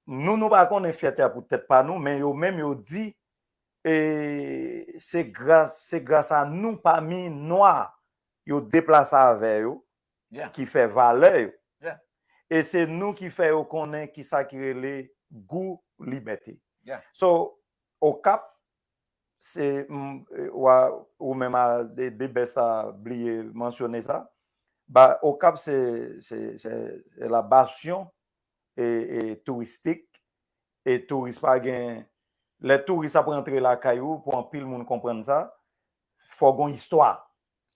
nou, nou pa konnen fyète a pou tèt pa nou, men yo menm yo di, e se gras, se gras a nou pami nwa yo deplase avè yo, Yeah. ki fè valè yo. Yeah. E se nou ki fè yo konnen ki sa ki rele gou libète. Yeah. So, Okap, se, m, wa, ou menm a de, de bès sa bliye mansyone sa. Ba, Okap, se, se, se, se la bastion e, e touristik. E touris pa gen, lè touris ap rantre lakay ou, pou anpil moun konprann sa, fò gon istwa.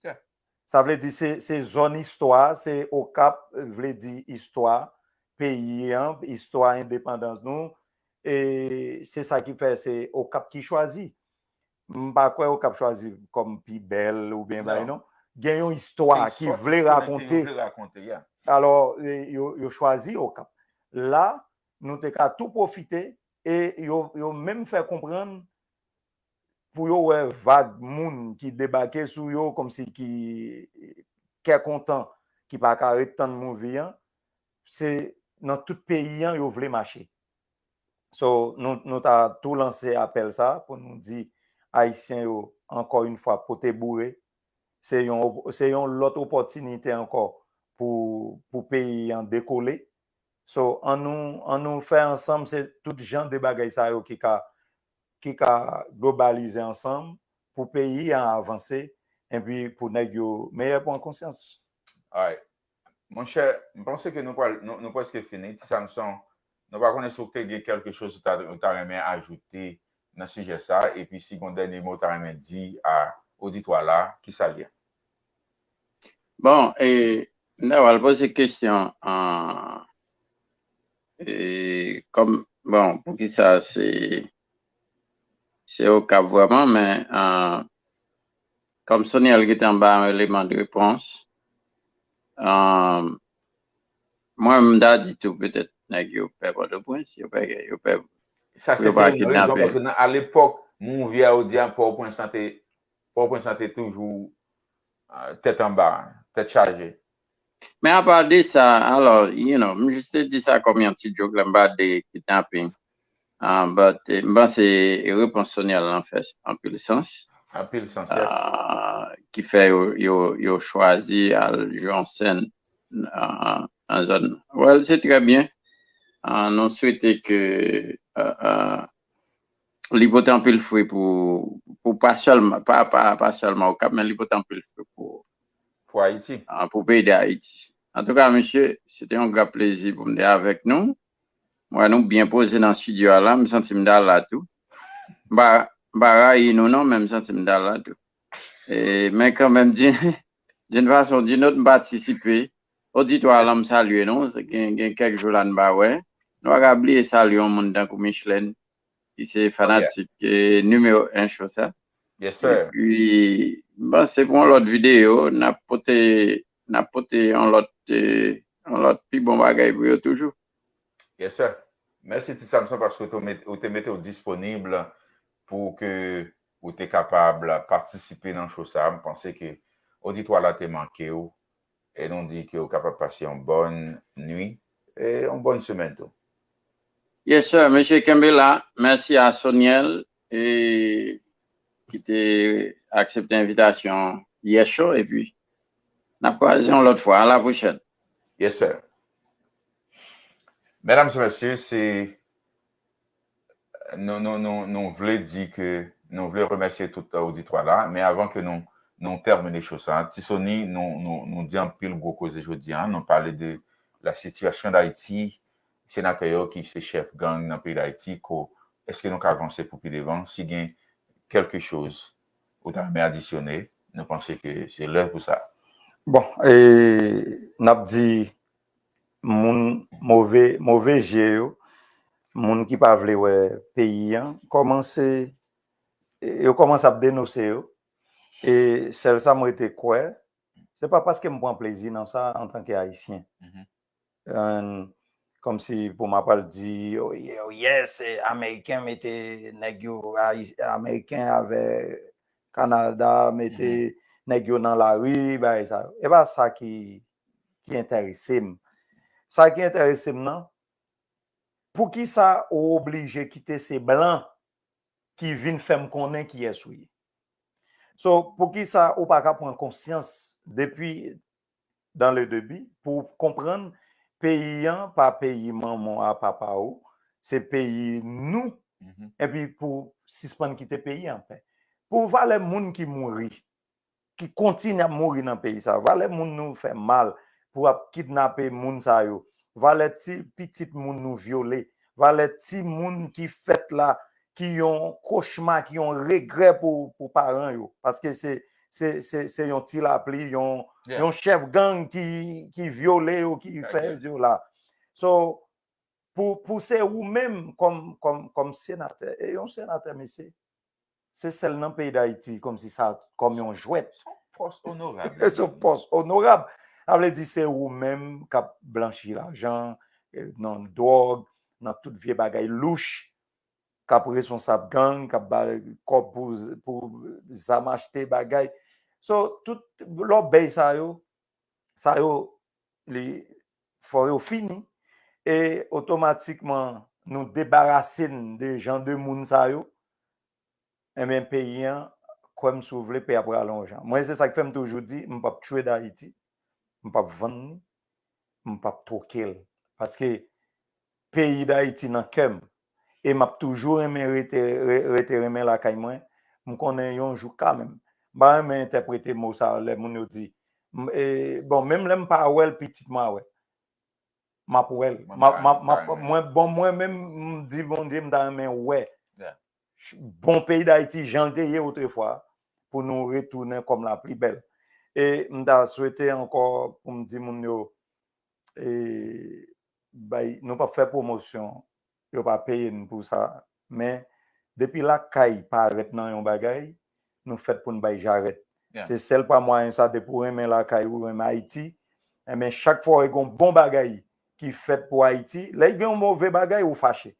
Yeah. Sa vle di se, se zòn istwa, se Okap vle di istwa peyi an, istwa endepandans nou. E se sa ki fè se Okap ki chwazi. M pa kwè Okap chwazi kòm pi bèl oubyen bay non. Gen yon istwa ki vle rakonte. Vle rakonte, yeah. Alò, e, yo, yo chwazi Okap. La, nou te ka tou pwofite e yo, yo menm fè konprann pou yo wè vag moun ki debake sou yo kòmsi ki kè kontan, ki pa ka ret tann movie an, se nan tout peyi an yo vle mache. So, nou, nou ta tou lanse apèl sa pou nou di Ayisyen yo, ankò yon fwa, pote boure. Se yon, se yon lòt opòtinite ankò pou, pou peyi an dekole. So, an nou, an nou fè ansanm, se tout jan de bagay sa yo ki ka, ki ka globalize ansanm pou peyi an avanse, epi pou nèg yo meyè pran konsyans. Alright. Monchè, m panse ke nou, pral, nou, nou prèske fini. Ti Samson, nou pa konnen si w te gen kèlke choz ou ta, ou ta renmen ajoute nan sijè sa, epi si gon dènye mo ou ta renmen di a oditwa la, ki sa l ye? Bon, e, m ta pral poze kesyon an, e, kòm, bon, poukisa se, se Okap vrèman, men, an, kòm Soniel ki te anba yon eleman de repons, an, mwen, m ta di tou, petèt, nèg yo pè Pòtoprens, yo pè, yo pè Sa se te yon rezon, paske nan, alepòk, movie a, yo di a, Pòtoprens lan te, Pòtoprens lan te toujou, ah, tèt anba, tèt chaje. Men apa de sa, alò, you know, m jis te di sa kòm yon ti joke, lè m pa de kidnaping. Ah, but, eh, m panse repons Soniel lan fè anpil sans. Anpil sans, yes. Ah, ki fè yo, yo, yo chwazi al jwe yon sèn nan, nan zòn. Well, se trè byen. Ah, nou swete ke, ah, ah, li pote anpil fwi pou, pou pa sèlman, pa, pa, pa sèlman Okap, men li pote anpil fwi pou, Pou Ayiti. ah, pou peyi Dayiti. Antouka, mesye, se te yon gran plezi pou m te avèk nou. M wè nou byen poze nan estidyo a la, m santi m ta la tou. M pa, m pa rayi nou non, men m santi m ta la tou. E, men kanmenm, d'une, d'une façon ou d'une autre, m patisipe. Oditwa a la, m salye nou. Gen, gen kèk jou la n pa wè. Nou pa ka bliye salye yon moun tankou Micheline, ki se fanatik, eh, nimewo en show sa. Yes, sir. Epi, m panse pou yon lòt videyo, n ap pote, n ap pote yon lòt, eh, yon lòt pi bon bagay pou yo toujou. Yes, sir. Mèsi, Ti Samson, paske ou te met-, ou te mete w disponib pou ke ou te kapab patisipe nan show sa. M panse ke oditwa la te manke w. E nou di ke w kapab pase yon bòn nwi e yon bòn semèn tou. Yes, sir. Mesye kenbe la. Mèsi a Soniel, e, ki te aksepte envitasyon Yè Show. Epi, n ap kwaze yon lòt fwa. A la pwochèn. Yes, sir. Medam e mesye, se, nou, nou, nou, nou vle di ke, nou vle remèsye tout oditwa la, men avan ke nou, nou tèmine show sa, Ti Sony, nou, nou, nou di anpil gwo koze jodi a, nou pale de la situation d'Haïti, senatè yo ki se chèf gang nan peyi Dayiti, ko, èske nou ka avanse pou pi devan, si gen kèlke choz ou ta renmen adisyone, nou panse ke se lè pou sa. Bon, e, n ap di moun move, move je yo, moun ki pa vle wè peyi an, kòmanse, yo kòmanse ap denonse yo. E sèl sa m rete kwè, se pa paske m pran plezi nan sa antanke Ayisyen. Mhm. And, kòmsi pou m ap al di, oh, yeah, oh, yes, eh, Ameriken mete nèg yo, Ayi-, Ameriken avè Kanada mete nèg yo nan lari, bagay sa yo. E pa sa ki, ki enterese m. Sa ki enterese m nan, poukisa ou oblije kite se blan ki vin fè m konnen kiyès ou ye? So, poukisa ou pa ka pran konsyans depi dans le début pou w konprann peyi an pa peyi manman w a, papa w, se peyi nou. Epi pou sispann kite peyi an pè. Pou valè moun ki mouri, ki kontinye ap mouri nan peyi sa, valè moun nou fè mal, pou ap kidnape moun sa yo, valè ti pitit moun nou vyole, valè ti moun ki fèt la, ki yon kochma, ki yon regrè pou, pou paran yo. Paske se, se, se, se yon ti lapli, yon, yon chèf gang ki, ki vyole yo, ki fè yo la. So, pou, pou se ou menm kòm, kòm, kòm senatè, e yon senatè, mesye, se sèl nan peyi Dayiti, kòmsi sa, kòm yon jwèt. Se yon pòs onorab. Se yon pòs onorab. Sa vle di se ou menm k ap blanchi lajan, eh, nan dwòg, nan tout vye bagay louch, k ap responsab gang, k ap bay kòb pou, pou zam achte bagay. So, tout lòbèy sa yo, sa yo, li, fò yo fini. E otomatikman, nou debarase n de jan de moun sa yo. Enben, peyi an, kwè m si w vle, peyi a prale yon jan. Mwen, se sa k fè m toujou di, m p ap tchwe Dayiti, m p ap vann li, m p ap twoke l. Paske peyi Dayiti nan kè m. E m ap toujou renmen rete, re-, rete renmen lakay mwen. M konnen yon jou kanmenm. M pa renmen entèprete mo sa lè moun yo di. M, e, bon, menm lè m pa wè l, pitit mwen a wè. M ap wè l. Mwen M ap, pa, m ap, m m ap, pa renmen. Mwen, bon, mwen menm, m di Bondye, m ta renmen wè. Yeah. Bon peyi Dayiti, jan l te ye otrefwa, pou nou retounen kòm la pli bèl. E m ta swete ankò pou m di moun yo, e, bay, nou p ap fè pwomosyon, yo pa peye n pou sa, men depi lakay parèt nan yon bagay, nou fèt pou n bay jarèt. Yeah. Se sèl pa mwayen sa, depi w renmen lakay ou, renmen Ayiti, enben, chak fwa w gen yon bon bagay ki fèt pou Ayiti, lè gen yon move bagay, ou fache.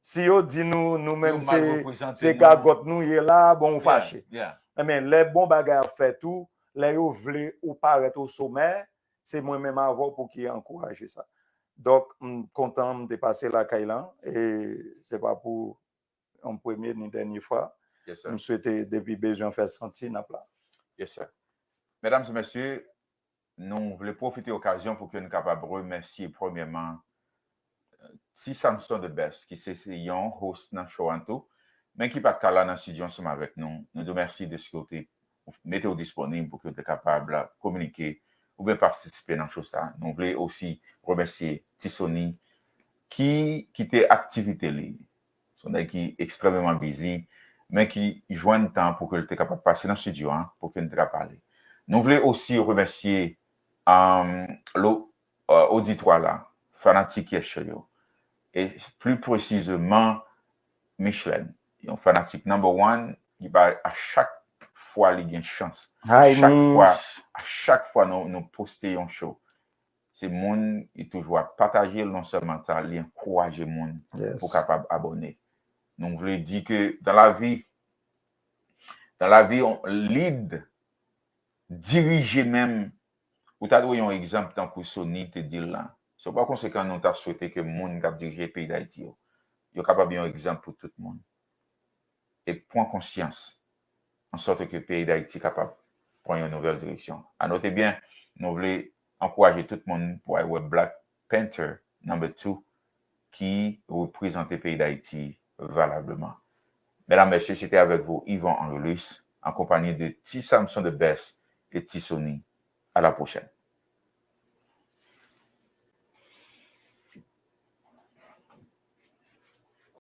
Si yo di nou, nou menm, se, se gagòt nou ye la, bon, ou fache. Yeah, yeah. Enben, lè bon bagay ap fèt ou, lè yo vle ou parèt o somè, se mwen menm avè w pou ki ankouraje sa. Donk, m kontan m te pase lakay lan, e se pa pou yon premye ni dènye fwa. Yes, sir. M swete depi bezwen fè santi, n ap la. Yes, sir. Medam e mesye, nou vle pwofite okazyon pou ke n kapab remèsye premyèman, eh, Ti Samson the Best, ki se, se yon host nan show an tou, men ki pa t ka la nan estidyo ansanm avèk nou. Nou di w mèsi de ske w te mete w disponib pou ke w te kapab kominike oubyen patisipe nan show sa. Nou vle osi remèsye Ti Sony ki kite aktivite li. Se yon nèg ki ekstrèmeman busy, men ki jwenn tan pou ke l te kapab pase nan estidyo an, pou ke n te ka pale. Nou vle osi remèsye, um, lo, uh, oditwa la, fanatik Yes Show yo. E pli presizeman, Micheline, yon fanatik number one, ki pa a chak fwa li gen chans. Hi, Mich. Chak fwa, a chak fwa nou, nou poste yon show, se moun, li toujou ap pataje l, non sèlman sa, li ankouraje moun pou kapab abòne. Nou vle di ke dans la vie, dans la vie, on lead, dirije menm, ou ta dwe yon egzanp tankou Sony te di l la. Se pa konsekan nou ta swete ke moun k ap dirije peyi Dayiti yo, yo kapab yon egzanp pou tout moun. E pran konsyans, an sòt ke peyi Dayiti kapab pran yon nouvèl direksyon. A note byen, nou vle ankouraje tout moun pou al wè Black Panther number two ki reprezante peyi Dayiti valableman. Medam, mesye, se te avèk vou Yvon Henry Louis, an konpanyi de Ti Samson the Best e Ti Sony. À la prochaine.